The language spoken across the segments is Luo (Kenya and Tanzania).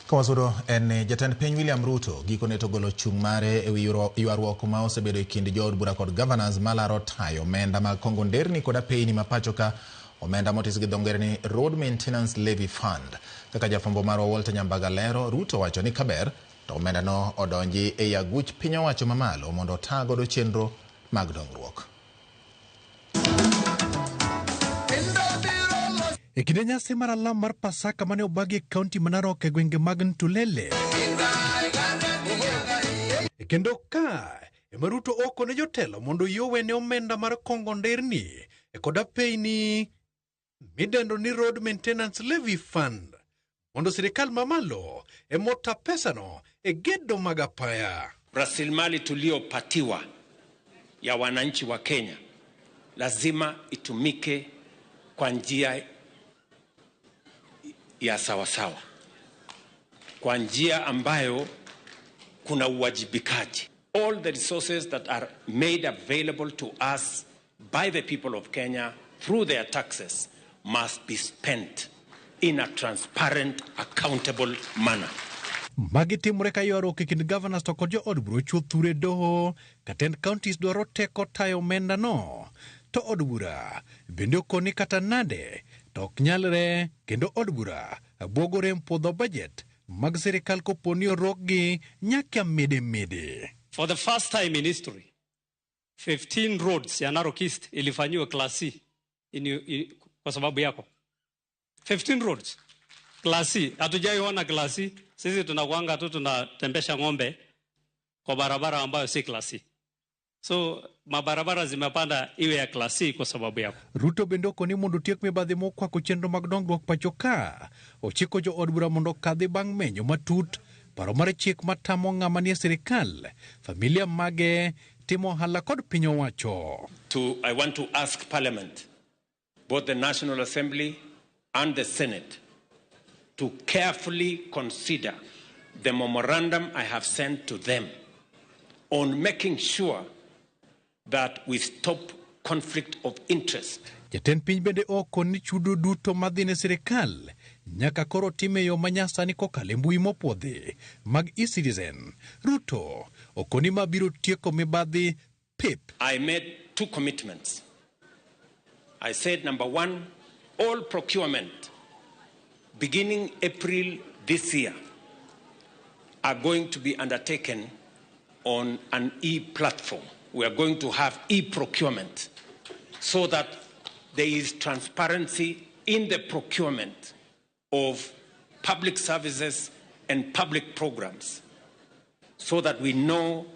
Kawasudo en ni jatend piny William Ruto gikone to ogolo chung' mare e wi ywaruok ma osebedo e kind jood bura kod governors malaro tayo omenda mag kongo nderni kod apeyni ma pacho ka, omenda motis gi dho ngere ni Road Maintenance Levy Fund. Kaka jafwambo marwa Walter Nyambaga lero, Ruto wacho ni kaber to omendano odonji ei aguch piny owacho mamalo mondo ota godo chenro mag dongruok. E kinde nyasi mar alam mar Pasaka mane obagi e kaunti ma Narok e gwenge mag Ntulele. E kendo ka ema Ruto oko ne jotelo mondo oyie owene omenda mar kongo nderni e kod apeyni midendo ni Road Maintenance Levy Fund mondo sirikal mamalo ema ota pesano e gedo mag apaya. Rasilimali tuliyopatiwa ya wananchi wa Kenya lazima itumike kwa njia ya sawasawa, kwa njia ambayo kuna uwajibikaji. All the resources that are made available to us by the people of Kenya through their taxes must be spent in a transparent, accountable manner. Magi timore ka ywaruok e kind governors to kod jood bura ochuo thure doho ka tend counties dwaro teko tayo omenda no. To od bura bende okoni kata nade to ok nyalre kendo od bura bwogo rem puodho budget mag sirikal kopo ni orokgi nyaka midi midi. For the first time in history, 15 roads ya Narok East ilifanyiwa class C kwa sababu yako. 15 roads class C. Hatujaiona class C. Sisi tunakuanga tu tunatembesha ng'ombe kwa barabara ambayo si class C. So mabarabara zimepanda iwe ya class C kwa sababu yako. Ruto bende okoni mondo otiek mibadhi mokwako chenro mag dongruok pacho ka. Ochiko jo od bura mondo okadhi bang' menyo matut paro mar chik matamo ng'ama nie sirikal, familia mage, timo ohala kod piny owacho. I want to ask Parliament, both the National Assembly and the Senate, to carefully consider the memorandum I have sent to them on making sure that we stop conflict of interest. Jatend piny bende okon ni chudo duto madhi ne sirikal nyaka koro tim e yo manyasani kokalo e mbui mopuodhi mag eCitizen. Ruto okoni ma biro tieko mibadhi pep. I made two commitments. I said, number one, all procurement beginning April this year are going to be undertaken on an e-platform. We are going to have e-procurement so that there is transparency in the procurement of public services and public programs, so that we know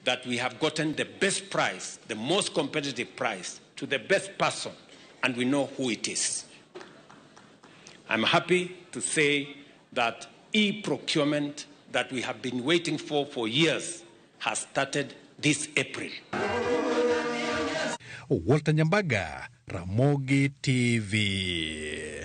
that we have gotten the best price, the most competitive price, to the best person, and we know who it is. I'm happy to say that e-procurement that we have been waiting for years has started this April. Walter Nyambaga, Ramogi TV.